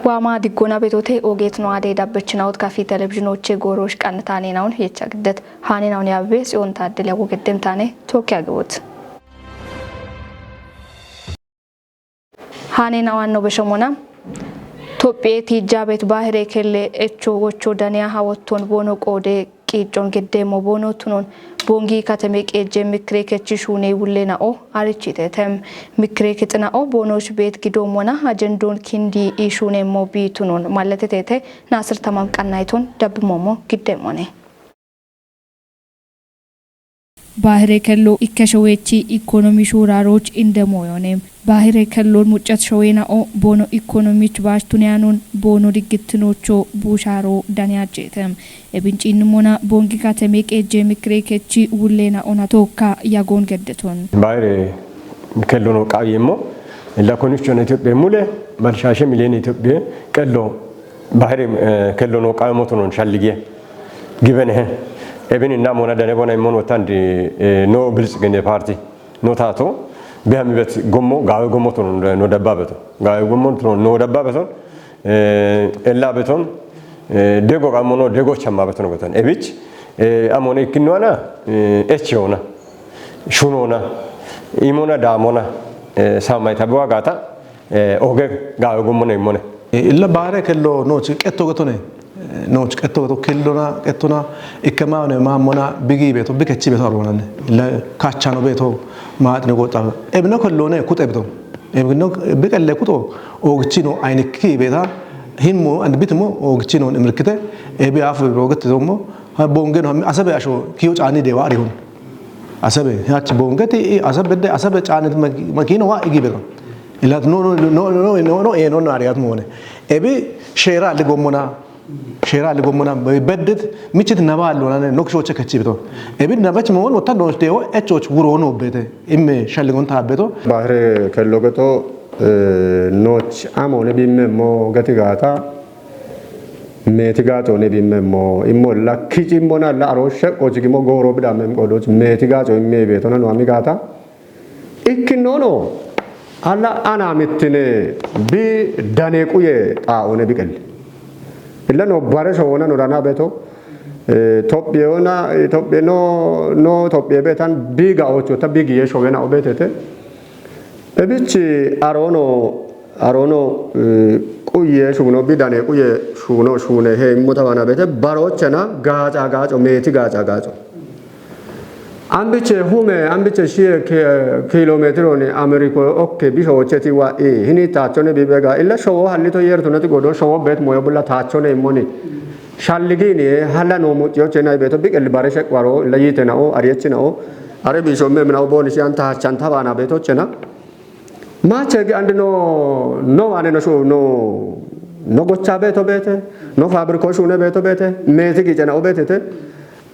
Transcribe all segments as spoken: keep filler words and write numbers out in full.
Waama diggona betote ogeet no ade dabbechinawut kafi televizhinoche gorosh qannitane nawun yecha giddet hane nawun yabbe Tsiyoon Taaddele yawo geddem tane tokki agewut. Hane nawan no beshomona. Tophiyet hijabet bahire kelle echo wocho daniya hawotton bono qode qiiccon geddemmo boono tunon Boongi kateme qeejje mikire kechi shuune wulle na'o arichitetem. Mikire kexi na'o boonosh beet gidommona ajendon kindi iishuunemmo bii tunon malletetete Naasir Tamam qannayton dabbimmoommo giddemmone. Baahire kello ikkesho weechi ikkonomi shuuraaroch inde mooyonem. Baahire kello muccet showeena'o boono ikkonomich baashtuneyanon boono diggittinocho buushaaro daniyachetem. Ebinchiinnimona Boongi kateme qeejje mikire kechi wulleena'ona tookka yagoon geddeton. Baahire kello no qaawiyemmo illa konichon Itophiya mule balshaashe miliyoone Itophiya kello baahire kello no qaawiyemmo tonon shalligiye gibenehe. Ebin inna mona dane bona immon wotandi no biltsgine parti no tato bihamibet gommo gawe gommo tonon no dabbabeto gawe gommo tonon no dabbabeton ella beton dego qamono dego chamma beton beton ebich amone ikkinwana echona shunona imona damona samay tabuwa gata oge gawe gummone immone. Illa baare kello nooch qetto getone nooch qetto geto kellona qettona ikkemaone mammona bigi beto bikechi beto arwanane illa kachano beto maatne goxa ebno kellone kute beto ebno bikelle kuto ogichino aynikki beta himmo and bitmo ogichino imrkite ebi afu roget domo ha bongeno ham asabe asho kiyo caani dewa arihun asabe hach bongeti asabe de asabe caanit makino wa igi beto ilat no no no no no no e no no ariyat mone ebi shera ali gommona shera ali gommona beddit michit naba allo nane nok shoche kachi beto ebi nabach mon wota no dewo echoch wuro no bete imme shalligon ta beto bahre kello geto nooch amone bimme mo gati gata meeti gaatone bimme mo immo la kici immona la aro sheqqo cigimo gooro bidamem qodoch meeti gaaco imme beetona no ami gaata ikkinnono alla ana mittine bi dane quye xaa'one biqelli illa no bare showona no dana beto Tophiyona Tophiye no no Tophiye betan bi gaocho ta bi giye showena obetete Ebichi arono arono quye shuno bidane quye shuno shune he immo tawana bete barochena gaaca gaaco meeti gaaca gaaco ambiche hume ambiche shiye kilometironi ameriko okke bisho wocheti wa i hini tachone bibega illa showo hallito yertunati godo showo bet moyo bulla tachone immoni shalligini halla no muciyochena beto biqel bare sheqwaro illa yitenao ariyechinao Are biishomme minaw booni shi anta hachan tabaana beetochena. Maache gi andi no no wane no shu no no gocha beeto beete no fabriko shune beeto beete meeti gi cena o beetete.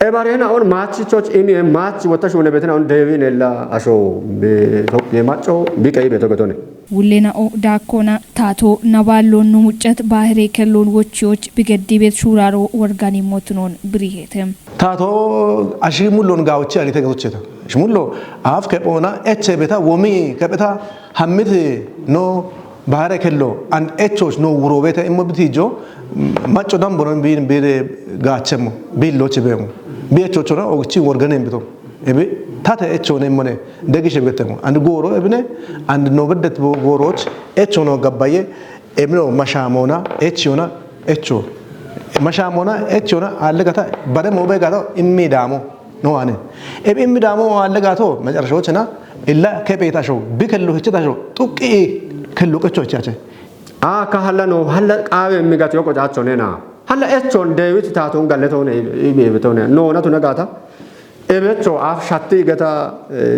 Ebarena on maachi choch imi maachi wota shune beetena on dewi nella asho be tokke macho bi qai beeto beetone. Wullena o daakkona taato nabaalloon nu muccet baahiree kelloon wochiyoch bigeddibeet shuuraaro worgani motunoon biriheete. Tato ashimulon gawchi agite getocheta. Shimullo af kepona eche beta womi kepeta hammit no bahare kello and echoch no wuro beta immo bitijo macho damboron bin bire gachemo billo chibemo bi echocho na ogchi worganen bito ebe tate echo ne mone degi shebgetemo and goro ebine and no bedet goroch echo no gabbaye ebino mashamona echona echo mashamona echona allegata bare mobe gato immi damo no ane eb immi damo allegato macarashochena illa kepetasho bikello hichetasho tuqqi kello qecho echache a ka halla no halla qawe immi gato yoko cachonena halla echon dewit taton galletone ibebetone nona tunagata Ebecho af shatti geta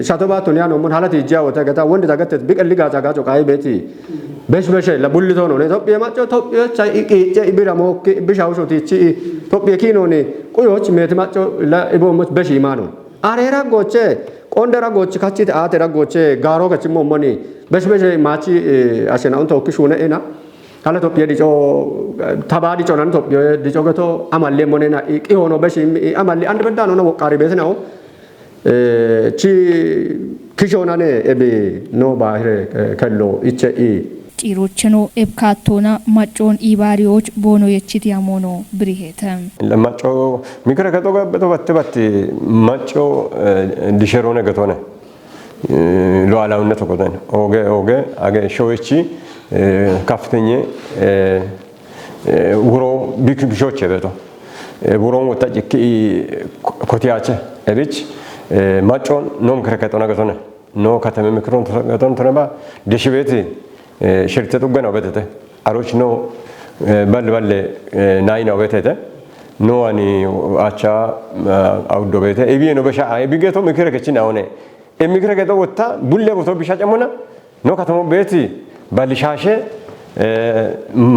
shato baatun yaano mun halati ijja wota geta wondi tagetet biqelli gaaca gaaco qaayi beeti beshbeshe la bullito no ne tophiye macco tophiye cha iqiice ibira mookki bisha ushotichi tophiye kiinoni quyoch meeti macco la ibo moch beshi imaano are raggoche qonde raggoch kachit aate raggoche gaaro kachimmo moni beshbeshe maachi ashena unto kishune ina Kala Tophiya dico taba dico nan Tophiya dico gato amalle monena i qihono beshi mi i amalli andi bedda no na woqqari betina o chi kisho nane ebi no bahire kello iche i ጪሮች ነው። እብካቶና ማጮን ኢባሪዎች ቦኖ የችት ያሞኖ ብሪሄተ ለማጮ ምክረ ከጦ ገበጦ በት በት ማጮ ዲሸሮነ ገቶነ ሉዓላዊነት ወቆተን ኦገ ኦገ አገ ሾዌቺ ከፍተኛ ውሮ ቢክ ብሾች የበቶ ውሮን ወጣ ጭክ ኮቲያቸ እብች ማጮን ኖም ክረከጦነ ገቶነ ኖ ከተመ ምክሮን ገቶን ተነባ ደሽቤት ሽርተ ጡገ ነው በተተ አሮች ኖ በል በል ናይ ነው በተተ ኖ አኒ አቻ አውዶ ቤተ እቢ ነው በሻ እቢ ገቶ ምክረ ከችን አሁነ ምክረ ገጦ ወታ ቡሌ ቦቶ ቢሻ ጨሞና ኖ ከተሞ ቤት ባልሻሸ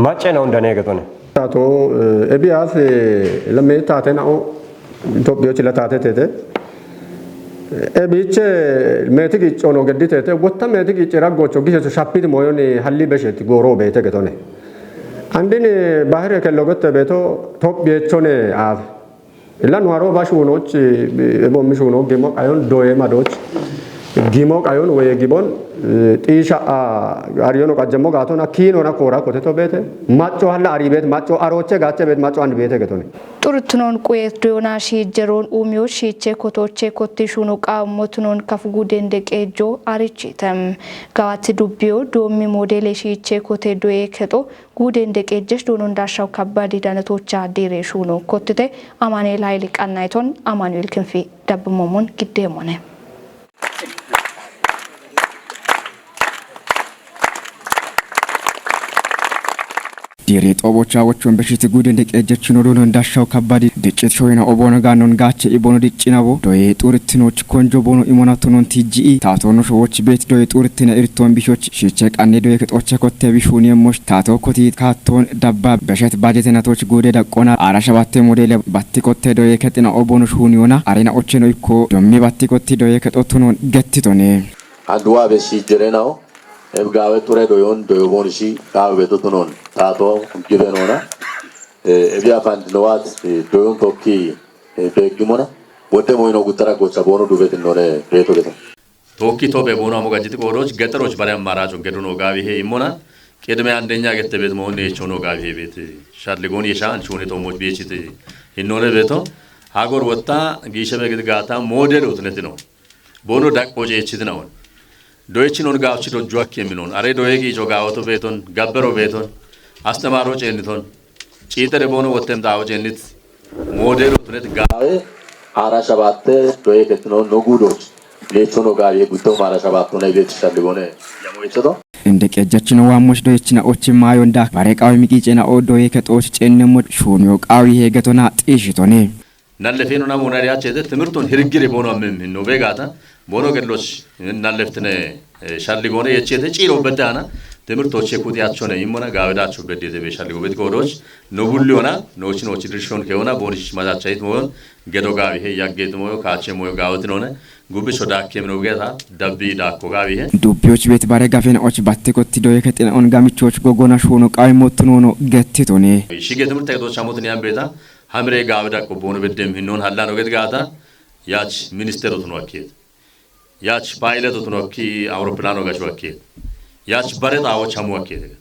ማጨ ነው እንደነ ገጦነ አቶ ኤቢያስ ለሜታቴ ነው ኢትዮጵዮች ለታቴ ቴቴ ኤቢቼ ሜቲ ግጭ ሆኖ ገዲቴቴ ወታ ሜቲ ግጭ ረጎቾ ጊሸቱ ሻፒት ሞዮን ሀሊ በሸት ጎሮ ቤተ ገቶነ አንድን ባህር ከሎገተ ቤቶ ቶፕ የቾነ አፍ Illa nu haro ba shuunoch ebo mi shuuno gimo qayon doye madoch gimo qayon weye gibon xiisha ariyono qajjemo gaatona kiinona koora koteto beete macco halla ari beet macco arooche gaache beet macco and beete getone. Xuruttunoon quyeet doyoona shiijjeroon uumiyo shiichee kotoochee kotti shuuno qaammotunoon kafugu dendeqeejjo arichiitem. Gawatti dubbiyo doommi moodeele shiichee kote doyee kexo Guuden deqeejjesh doonon daashaw kabbadi danatocha deere shuuno kottite Amanuel Hayli qannayton Amanuel Kinfi dabbimomun giddeemone. Diiri xoobocha wochon beshiti guuden deqeejjechino doonon daashaw kabbadi diccit shoyna obono gaanon gaache ibono diccinabo doye xuurittinoch konjo bono imona tonon tijji'i taatono showoch beet doye xuurittine irton bishoch Shiche qanni doye kexoche kotte bishuni emmosh tato koti katon dabba beshet bajete natoch gude daqqona ara shabatte modele batti kotte doye kexina obono shuni yona arena ocheno ikko dommi batti kotti doye kexotonon gettitone. Aduwa be shijere nawo ebgawe ture doyon doyo boni shi kawe beto tonon tato gibe nona ebi afand nowat doyon tokki begimona wote moyno gutara gocha bono dubetin none beto beto. Tookki Itophiya boono amo gajjiti qoodooch gexxerooch bare ammaaraaco gedu noo gaawihe immona qidime andenya gette beet moon neechoo noo gaawihe beet shalligoon yesha anshuune toommoch beechit hinnoone beeto hagor wotta giishe begit gaata moodeloot netino boono daqqo ceechitinaon doyechinon gaawchi dojju akki emminon are doye giico gaawoto beeton gabbero beeton astemaro ceenniton Ciixere boono wottem xaawo cennit moodeelo tunet gaawe ara shabatte doye kettino no guudoch leechono gaawe gutto mara shabatto ne beet shalligone yamo ichoto. Inde qejjachino waammoch doyechina ochi maayon dak bare qawe miqiicena o doye kexooch ceennemmoch shuuniyo qaawi heegetona xiishitone. Nallefeno namo nari achete timirton hirgire boono ammem hinno beegata Bono qelloch nalleftine shalligoone yechete ciiro beddaana timirtoche kuxiyaachone immona gaawedacho beddete be shalligo beti goodoch no bulliyoona noochi noochi dirshon keyoona boonish mazachayit moyon gedo gaawihe yaggeet moyo kaache moyo gaawetinone gubbicho daakkemino geeta dabbi daakko gaawihe. Dubbiyoch beet bare gafen och batte kotti doye kexina on gamichoch gogona shuuno qawe mottunono gettitone. Shige timirte gedoch hamotini yambeeta Hamire gaawida qobbono beddem hinnon hallan oget gaata yaach ministero tuno akkiet. Yaach payleto tuno akki awroplano gacho akkiet. Yaach bare xaawo chamu akkiet.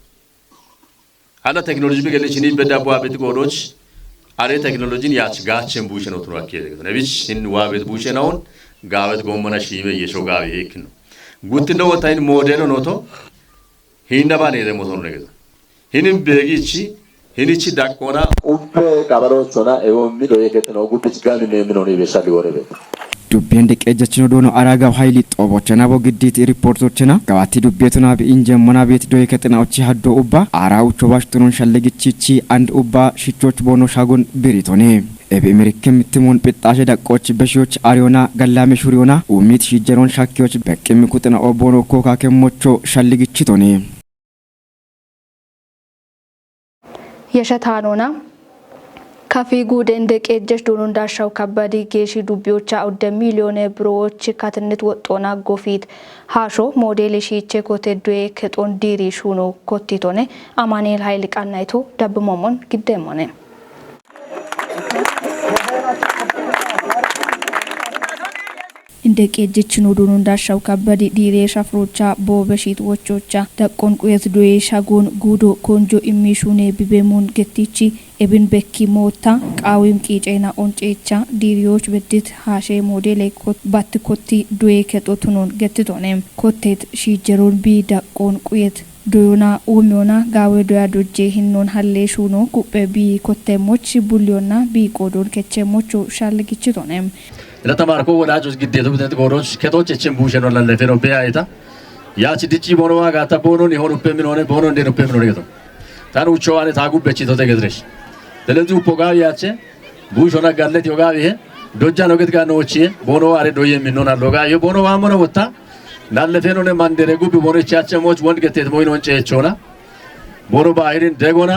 Hala teknoloji bi gelli chini bedda bo abit godoch are teknolojin yaach gaachen busheno tuno akkiet. Nebich hin waabet bushenawon gaawet gommana shiime yesho gaawi ekno. Guttindo wotain modelo noto hinna bane de motor negeza. Hinin beegichi hinichi daqqona. Ubbe qabarochona ewommi doyeketino gubbich gami memminoni be shalli wore be. Dubbiyen deqqejjachino doono araagaw hayli xoobochenabo gidditi riportochena gawatti dubbiyetunabi injemmanabeet doyekexinaochi haddo ubba aara uchobashtunon shallegichichi and ubba shichoch boono shagon biritone. Ebi imirikkim timon phixxashe daqqoch beshiyoch ariyona gallame shuriyona ummit shijjenon shakkiyoch beqqimmi kuxina obbono koka kemmocho shalligichitone. Yeshet hanona kafi guden deqejjesh donon dashaw kabbadi geeshi dubbiyocha udde milyone birowoch katinnit woxxona gofit hasho modeli shiiche kote duye kexon diiri shuno kottitone. Amanuel Hayli qannayto dabbimomon giddemone. Indeqeejjechino duuno Daashshaw Kabbadi diiree shafiroocha boobe shiit wochoocha daqqoon quyet doyee shagoon guudo konjo immii shuunee bibeemuun gettichi ebin bekki mootta qaawim qiiceena onceecha diiriyooch beddit haashee moodeele kot-, batti kotti doyee kexo tunoon gettitoone. Kotteet shiijjeroon bii daqqoon quyet doyona uumiyoona gaawe doya dojjee hinnoon hallee shuunoo guphe bii kotteemmoch bulliyoonna bii qoodoon kechemmocho shalligichitoone. ለተማርኮ ወላጆች ግዴቱ ብተት ጎሮች ከቶች እችን ቡሸ ነው ለለፌ ነው በያይታ ያች ድቺ ቦኖ ዋጋ ታ ቦኖ ኒሆን ኡፔ ምን ሆነ ቦኖ እንዴ ኡፔ ምን ሆነ ገቶ ታን ውቾ ዋኔ ታጉ በቺ ቶተ ገዝረሽ ስለዚህ ኡፖ ጋር ያቸ ቡሾ ነጋለት ዮጋ ይሄ ዶጃ ነው ገት ጋር ነው ወጪ ቦኖ ዋሬ ዶየ ምን ሆነ ሎጋ የ ቦኖ ዋሞነ ወጣ ላለፌ ነው ማንደረ ጉብ ቦኖ ቻቸ ሞች ወንድ ገቴት ሞይን ወንጨ ቾና ቦኖ ባህሪን ደጎና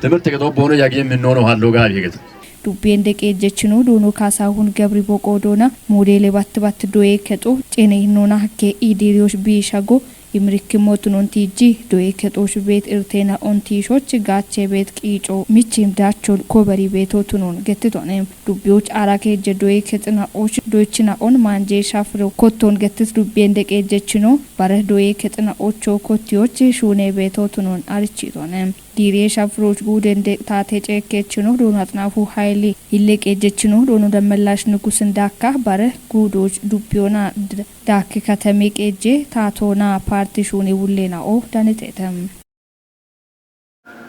ትምህርት ከቶ ቦኖ ያጊ ምን ሆነ ሃሎ ጋር ይገት Dubbiin deqeejjechino duuno Kaasaahun Gabri Boqoodoona moodeele batti batti doyee kexo ceene hinnoona hakke iidiiriyoosh bii shago imirikkimmo tunoon tiijji doyee kexoosh beet irteena on tiishoch gaache beet qiico michim daachon kobari beeto tunoon gettitoone. Dubbiyooch aara keejje doyee kexina ooch doyichina on maanjee shafiro kottoon gettis dubbiin deqeejjechino bare doyee kexina oocho kottiyooch shuunee beeto tunoon arichitoone. Diiree shafirooch guuden de-, taate ceekkeechino doono Axinaafu Hayile, illeqeejjechino doono Dammellaash Nugusin Daakka bare guudooch dubbiyoona d-, daakki katami qeejje taatoona paarti shuuni wulleena'o daniteete.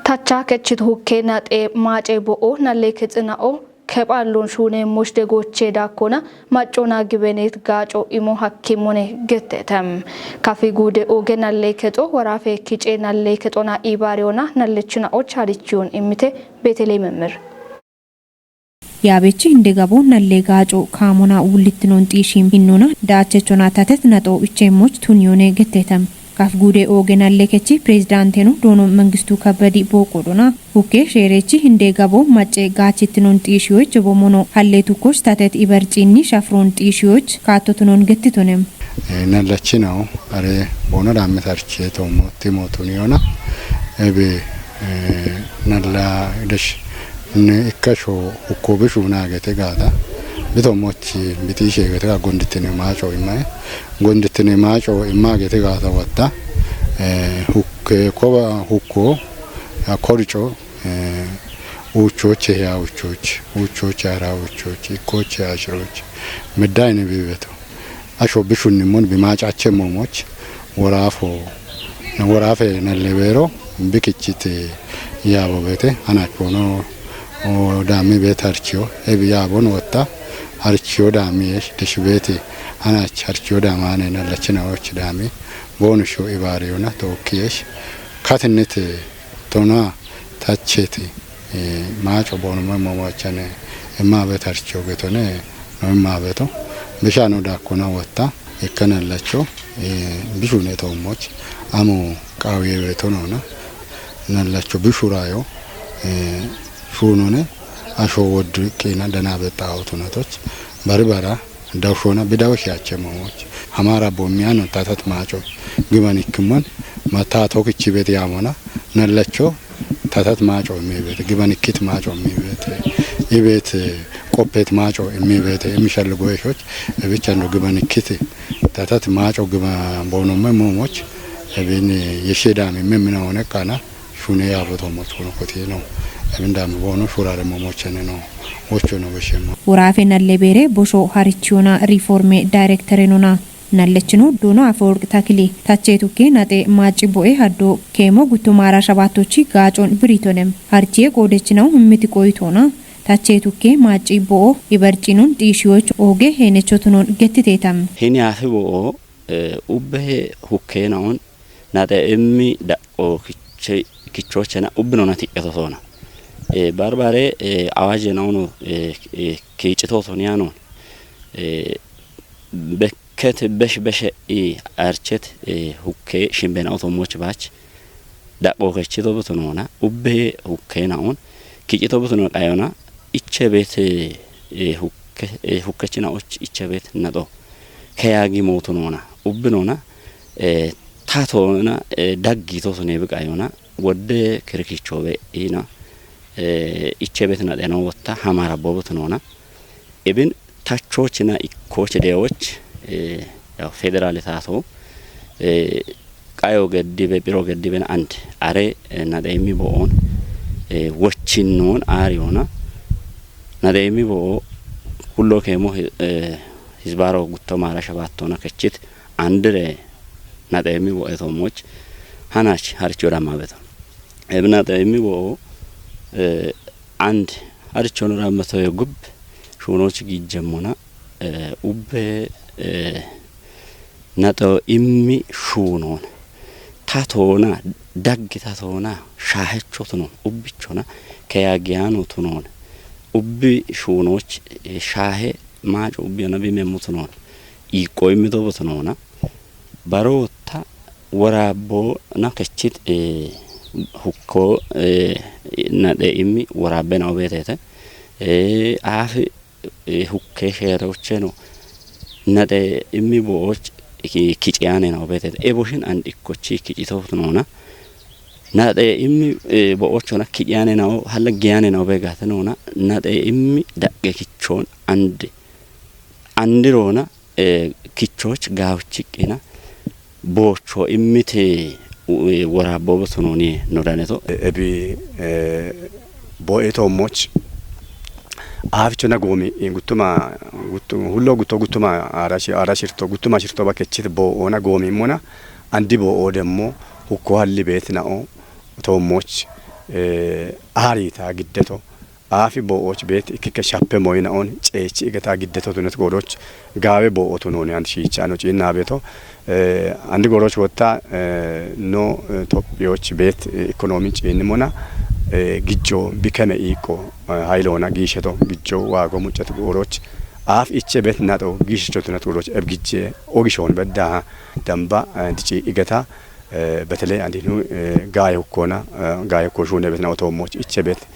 Tacha kechit hukke naxe maace bo'o nalle kexina'o kephalon shuune mosh degoche dakkona maccona gibenet gaaco imo hakkimone gettete. Kafi guude oge nalle kexo worafe kice nalle kexona ibariyona nallechina och harichiyon immite Beeteleem Emir. Yaabechi inde gabo nalle gaaco kaamona wullittinon xiishim hinnona daachechona tatet naxo ichemmoch tuniyone gettete. Kaf guude ooge nalle kechi pirezidaantenu doono Mengistu Kabbadi booqodona. Hukke sheerechi hinde gabo macce gaachittinon xiishiyoch bomono halle tukkoch tatet ibarciinni shafron xiishiyoch kaattotunon gettitonem. Eh, nallachinaw are boono dhaammet arche toomo timootun yona. Ebe, eh, nalla desh ne ikkasho ukko bishu naagete gaata. Bitomochi bitiishe gete ga gondittine maaco immae. Gondittine maaco imma gete gaata watta. Eh, hukke koba hukko, ya korco, eh, uchoche ya uchoche, uchoche ara uchoche, ikoche ashiroche. Meddaine bibeto. Asho bishunni mon bi maacache momoch. Worafo, na worafe na lewero, bikichite yabo bete, anach bono, o dami bet harchiyo, ebi yabon watta, harchiyo dami esh, desh bete, anach harchiyo damane na lachina och dami, bonu sho ibariyona, to kiyesh, katinete tona, tacheti, eh, maaco bono mo mo wachane, emma bet harchiyo getone, no emma beto, bishano dakkona watta, ikkana lacho, eh, bishune to moch, amo qawiye beto nona, na lacho bishurayo, eh, shunone, asho woddu kina dana beta autunatoch, bari bara, dawshona, bidawshi ache momoch, hamara bo miyano tatat maaco, giban ikkimon, ma tatok ichi bet yamona, na lacho, tatat maaco mi bet, giban ikkit maaco mi bet, ibet, eh, qoppet maaco mi bet, imi shalgo eshoch, ebichando giban ikkit, tatat maaco giban bono me momoch, ebin, eh, yeshedami me mina one kana, shune yabo to moch kono kotino, ebin dami bono shurare momochene no, wocho no beshemo. Worafe nalle bere bosho harichiona riforme director nona. Nallechino doono Afeworq Takile, tache tukke naxe maaci bo'e haddo keemo gutto maara shabaattochi gaacon biritonem. Harchiye qoodechinaw immiti qoyitoona, tache tukke maaci bo'o ibarcinon xiishiyoch ooge heenechotunon gettiteetam. Hini afi bo'o, eh, ubbe hukkeenaon naxe immi daqqo kiche-, kichochena ubbinona tiqqetotoona. Eh, barbare, eh, awajenaono, eh, eh, kiicitootoniyanon, eh, bek- Ket besh beshe i archet, eh, hukke shimbena otomoch bach. Daqo kechito butunona, ubbe hukke naon. Kichito butun qayona, iche bet, eh, hukke, eh, hukke china och iche bet nado. Keyagi motunona, ubbinona, eh, tatona, eh, daggi to sune bi qayona, wodde kirkicho be ina, eh, iche bet nadeno wotta, hamara bobutunona. Ebin tachochina ikkoch dewoch, Ee, yaw federale taato, ee, qayo geddibe, biro geddibena and are, ee, naxe immi bo'oon, ee, wochinnoon aariyoona, naxe immi bo'o kullo keemo hi-, ee, hizbaaro gutto maara shabaattoona kechit andire naxe immi bo'e toommoch hanach haricho dhamma beto. Ebi naxe immi bo'o, ee, and harichono dhamma toyo gub shuunoch gijjemmona, ee, ubbe, ee, naxo immi shuunoon. Ta toona, daggi ta toona, shaahecho tunoon, ubbichona, keya giyano tunoon. Ubbi shuunoch, ee, shaahe maaco ubbi ona bi memmu tunoon. Iiqqo immi dobo tunoona. Baroota woraabbo na kechit, ee, hukko, ee, naxe immi woraabbe na obeetete. Ee, aafi, ee, hukke sheerocheno naxe immi bo'och ki-, kiciyaane na obeetete. Eboshin and ikkochi kicito noona. Naxe immi, ee, bo'ochona kiciyaane na o-, halla giyaane na obe gate noona. Naxe immi daqqe kichoon and, andiroona, ee, kichoch gaawchi qina boocho immite u-, ee, woraabbo bosonooni no daneto. Ebi, ee, bo'e toommoch aafichona goomi, ee, guttuma, guttu-, hullo gutto guttuma aara shi-, aara shirto, guttuma shirto ba kechit bo'oona goomi immona, andi bo'o demmo hukko halli beet na'o toommoch, ee, aarita giddeto. Aafi bo'och beet ikkikke shappe moyina on ceechi igeta giddeto tunet goodoch gaawe bo'o tunooni and shiichaano ciinna beeto. Ee, andi goodoch wotta, ee, no, ee, Tophiyoch beet, ee, ikonomi ciinnimona, ee, gijjo bikeme iiqqo, ee, hayloona giisheto gijjo waago muccet goodoch aaf iche beet naxo giishecho tunet goodoch eb gijje ogishoon bedda damba, ee, dici igeta, ee, betele andinu, ee, gaaye hukkoona, ee, gaaye hukko shuune beet na otoommoch iche beet,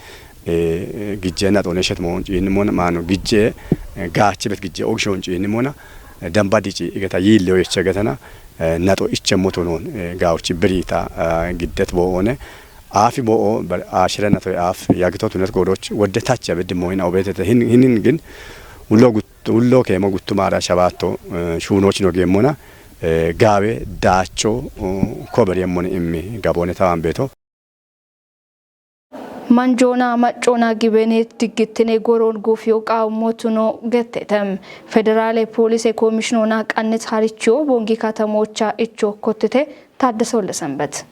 ee, gijje naxo neshet moon ciinnimona, maano gijje, ee, gaache bet gijje ogishoon ciinnimona, ee, damba dici igeta yiille oyeche getana, ee, naxo ichemmo tunoon, ee, gaawchi birita, ee, giddet bo'oone. Aafi bo'o, bar-, aashire naxo aaf yagito tunet goodoch wodde tache beddi moyina obeetete. Hin-, hinin gin ullo gut-, ullo keemo guttumaara shabaatto, ee, shuunoch no geemmona, ee, gaawe daacho, oo, kober yemmoni immi gaboone tawan beeto. Manjoona maccoona gibene diggittine goroon gufiyo qaawummo tuno gettetem. Federaale Poolise Koomishinoona qannit harichiyo Boongi Katamoocha icho kottite Taaddasa Woldesenbet.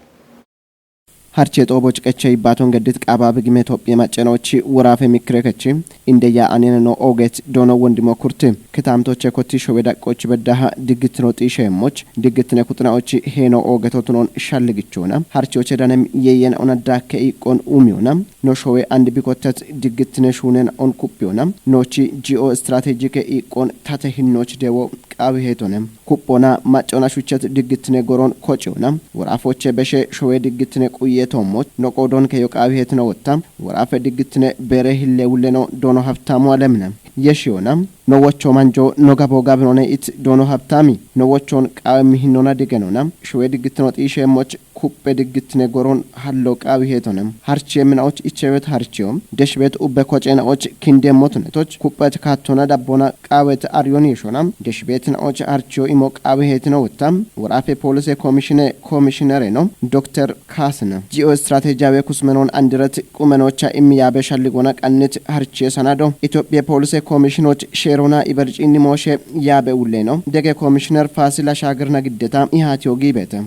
Harche xooboch qeche ibbaaton geddit qaabaabi gime Tophiye maccenochi woraafe mikkire kechi inde yaa anene no ooget doono wondimo kurti. Kitaamtoche kotti showe daqqochi beddaha diggittino xiisheemmoch diggittine kuxinaochi heeno oogeto tunoon shalligichoona. Harchioche danem yeyen ona daakke iiqqoon uumiyona. No showe andi bikottet diggittine shuunen on kuphiyona. Noochi ji'o istiraatejike iiqqoon tate hinnoch deewo qaawi heetone. Kuphona maccona shuchet diggittine goroon kociyona. Woraafoche beshe showe diggittine quye toommoch no qoodon keyo qaawi heetino wotta. Woraafe diggittine beere hille wulleno doono Habtaamu Alemne. Yeshiyona. No wocho manjo no gabo gabinone it doono Habtaami. No wochon qaawe mihinnona digenona. Showe diggittino xiisheemmoch kuphe diggittine goroon hallo qaawi heetone. Harchiye minaoch ichewet harchiyo. Deshibet ubbe kocenaoch kindeemmo tunetoch. Kuphet kaattona dabbona qaawet ariyon yeshona. Deshibet naoch harchiyo imo qaawi heetino wotta. Woraafe Poolise Koomishine Koomishinere no. Dokter Kaasina. Ji'o istiraatejaawe kusmenon andiret qumenocha immi yaabe shalligona qannit harchiye sanado. Itophiye Poolise Koomishinoch sheerona iberciinni mooshe yaabe ulleno. Dege Koomishiner Faasila Shaagirna giddeta ihaatiyo giibeete.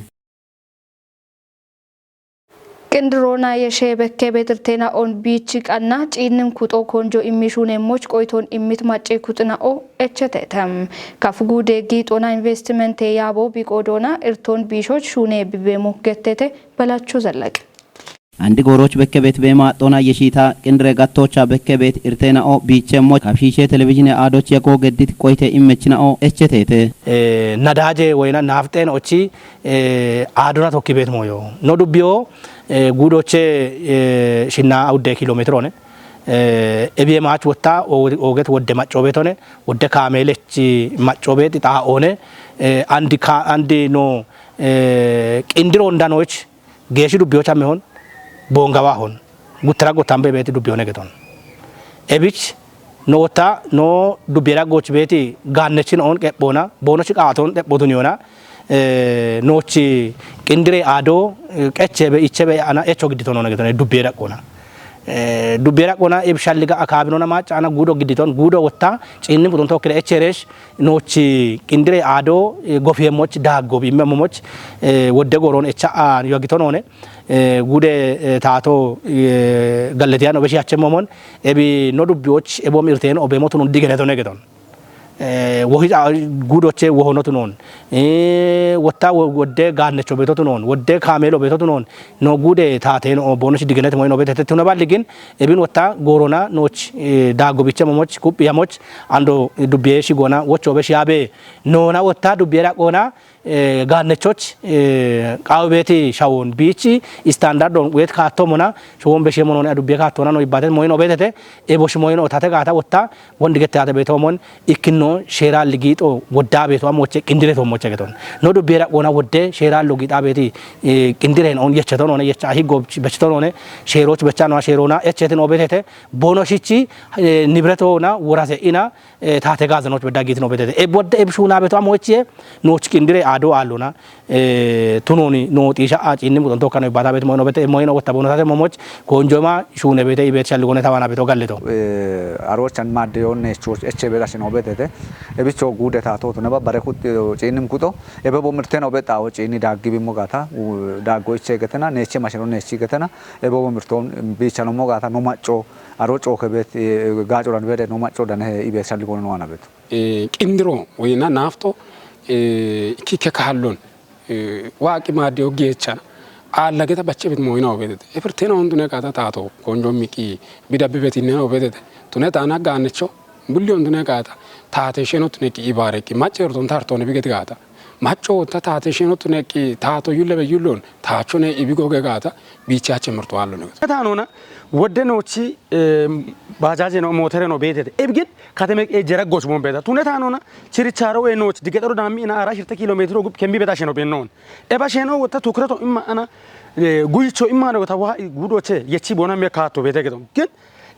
Qindiroona yeshe bekke beetirteena on biichi qanna ciinnin kuxo konjo immi shuuneemmoch qoyton immit macce kuxina'o echeteete. Kafugu deeggi xoona investimente yaabo biqoodoona irtoon biishoch shuune bibeemu gettete Balacho Zallaqe. Andi gooroch bekke beet beema xoona yeshiita qindire gattoocha bekke beet irteena'o biichemmo kabshiishe televizhine aadoch yego geddit qoyte immechina'o echeteete. Ee, nadaaje woyna naafxeen ochi, ee, aadona tokki beet mooyo. No dubbiyo, ee, guudoche, ee, shinna awudde kiilo meetiro ne. Ee, ebiye maach wotta o-, ooget wodde maccoo beetone, wodde kaameelech maccoo beet xaa'oone, ee, andi ka-, andi no, ee, qindiroon danoch geeshi dubbiyocha mehon, boongawa hon, guttara gottambe beeti dubbiyoone geton. Ebich, Noota no dubbiye daggooch beeti gaannechi noon qephoona, boonochi qaatoon dhephotun yoona, eh, noochi qindire aado, eh, qechebe ichebe ana echo giddito noona getone dubbiye daqqoona. Eh, dubbiye daqqoona ibshalliga akaabinona maacaana guudo gidditon guudo wotta ciinni muxun tokkire echeresh noochi qindire aado, eh, gofiyemoch daaggo bimmemomoch, eh, wodde gooroon echa aan yogito noone, eh, guude, eh, taato, eh, galletiyan obeshi achemomon, ebi no dubbiyoch ebom irteen obemotunun digenetone geton. Eh, wohi a-, guudoche wohonotunon. Eh, wotta wo-, wodde gaannecho beetotunon, wodde kaameelo beetotunon, no guude taateen o boonochi digenet moyin obetete tuna balligin, ebin wotta goorona nooch, eh, daaggo bichemomoch, kuphiyamoch, ando dubbiye shigona, wocho obeshi abe, noona wotta dubbiye daqqoona, eh, gaannechoch, eh, qaawe beeti shawon biichi istandardon weet kaattomona, showon beshe monone adubbiye kaattona no ibbatet moyin obetete, ebosh moyin otate gaata wotta, wondi gette ate beetomon, ikkinno sheeraalli giixo wodda beeto amoche qindire toomoche geton. No dubbiye daqqoona wodde sheeraallo giixa beeti, eh, qindire noon yecheto noone yecha higgo bechito noone, sheeroch becha noona sheerona echetin obetete, boonoshichi, eh, nibretona worase ina, eh, taate gaazenoch bedda giitin obetete. E wodde ebshuuna beeto amoche, nooch qindire aado aallona, eh, tunoni no xiisha a ciinni muxon tokka no ibbata beet moyin obete, moyin obotta boono tate momoch, konjoma shuune beete ibet shalligone tawana beeto galleto. Eh, arochan maadde yon neecho eche beet ashin obetete. Ebicho guude taato tuna ba bare kut, eh, ciinnim kuto. Ebe bo mirten obeta o ciinni daaggi bimmo gaata, u-, daaggo iche getena, neeche mashino neechi getena. Ebe bo mirton biichano mo gaata, no macco, aro cooke beet, eh, gaacoran beede, no macco dane ibe shalligone no ana beeto. Eh, qindiro woyina naafto, eh, ikkikke kaallon, eh, waaqi maaddiyo geechchana. Aallageta bachchebet mooyina obetete. Efirtena hundune qaata taato, konjo miqi, bidabbibetinne obetete. Tune taana gaannecho, bulli hundune qaata, taate sheno tuneqqi ibaareki, macceerton tartoone bigeti gaata. Macco wotta taate sheno tuneqqi, taato yullebe yullon, taachone ibigoge gaata, biichache mirto aallone. Taanona, wodde noochi, eh, baajaje no, mootore no beetete. Ebgin, Kateme qeejjera goshmoon beeta. Tune taanona, chirichaaro wey nooch, digexero daammi ina ara shirte kiilo meetiro gub kembi beta sheno beennoon. Eba sheno wota tukreto imma ana, eh, guyicho imma ana wota wa gudoche, yechi boona me kaatto beete geton. Gin,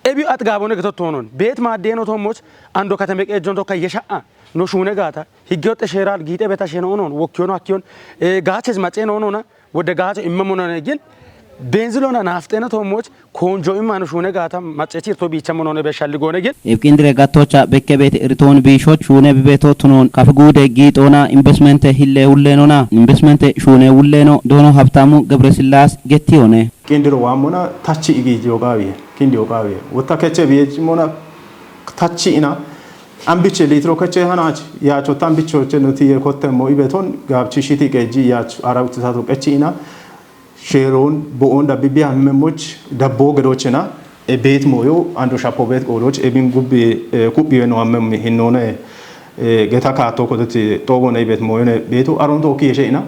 ebi atgaabone geto toonon. Beet maaddeno toomoch, ando kateme qeejjon tokka yesha'a, no shuune gaata, higge woxxe sheeral giite beta sheno onon, wokkiyono hakkiyon, eh, gaachez mace no onona, Wodde gaacho imme monone gin, benzilona naafxena toomoch, konjo immano shuune gaata, macechir to biicha monone be shalli gone gin. Ibqindire gattocha bekke beete irtoon biishoch shuune bibeto tunoon kafe guude giixoona investmente hille wulleenona, investmente shuune wulleeno doono Habtaamu Gebresillaas gettiyoone. Qindiro waammona tachi igi jooqaawiye, kindi jooqaawiye. Wotta keche biye mona tachi ina, ambiche litro keche hanach, yaacho tambicho che no tiye kotte mo ibeton, gaabchi shiti qeji yaach ara utti sato qechi ina, sheron bo'on dabbi bi hamme moch, dabbo gedochena, e beet moyo, ando shapo beet qoloch, e bin gubbi, eh, kubbi no hamme mi hinnone, eh, geta ka to kodoti to gone beet moyo ne beetu aron to kiye she ina.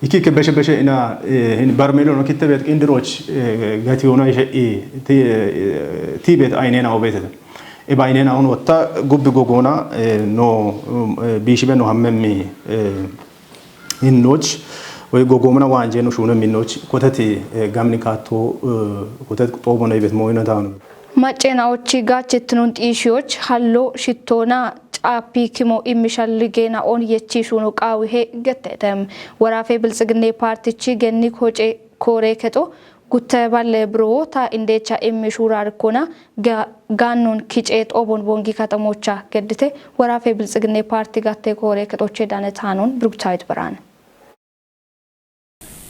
Ikki ke beshe beshe ina, eh, hin barmelo no kitte beet qindiroch, eh, gati ona ishe i, ti, eh, ti beet aynena obetete. E baynena on wotta gubbi gogona, eh, no, um, eh, bishibe no hammemmi, eh, innoch, oy gogomna wanje no shune minnoch, kotati, eh, gamni katto, eh, kotat xobona ibet moyna tanu. Maccenaochi gaachettinon xiishiyoch hallo shittoona caappi kimo immishalli geena on yechi shuno qaawihe gettetem. Woraafe Biltsiginne Paartichi genni koce koore kexo gutte balle buro ta indeecha immi shuurar kona ga-, gaannon kice xoobon bongi katamocha geddite Woraafe Biltsiginne Paarti gatte koore kexoche dane taanon Biruktaawit Birhaane.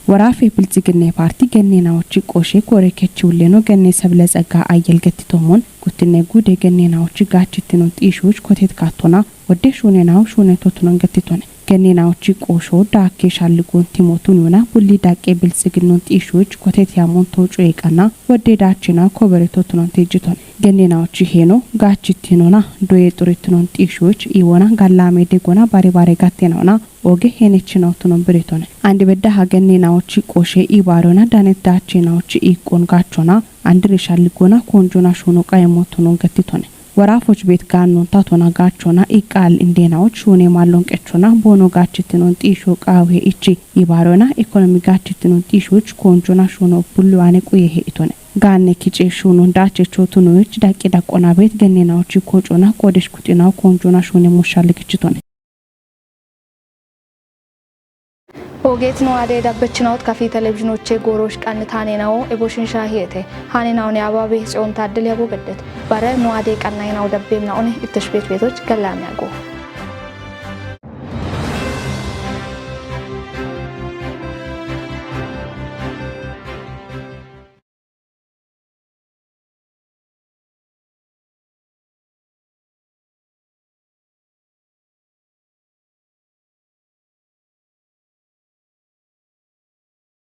Woraafe Biltsiginne Paarti genneenaochi qoshe koore kechi ulleno genne Sebile Tsegga Ayyel gettitoomon guttinne guude genneenaochi gaachittinon xiishoch kotet kaattona wodde shuunenao shuune tottunon gettitone. Genneenaochi qosho daakke shalligoon timootun yona bulli daaqqe Biltsiginnon xiishoch kotet yaamon tooco eeqanna wodde daachena kobere tottunon tijjitone. Genneenaochi heeno gaachittinona doye xurittinon xiishoch iwona gallaame degona bare bare gattenaona Oge henechinaotunon biritone. Andi beddaha genneenaochi qoshe ibaarona danet daacheenaochi iiqqon gaachona andire shalligona konjona shuuno qayemotunon gettitone. Woraafoch beet gaannon tatona gaachona iqqaal indeenaoch shuune maallon qechona boono gaachittinon xiisho qaawihe ichi ibaarona ekonomi gaachittinon xiishoch konjona shuuno bulluwaane quye he'itone. Gaanne kice shuuno daache chootunoich daqqi daqqona beet genneenaochi koocona qoodeshkuxinaho koonjona shuune mushshalligichitone. Oogeet no adee dabbechinaot kafi telebizhinoche goorosh qannitaaneenawo eboshinsha hiyete. Haaneenaone abaabe hitsiyoon taaddel yabo beddet. Bare no adee qannaeenawo dabbeemnaone ittishbeet beetoch gallaamiyago.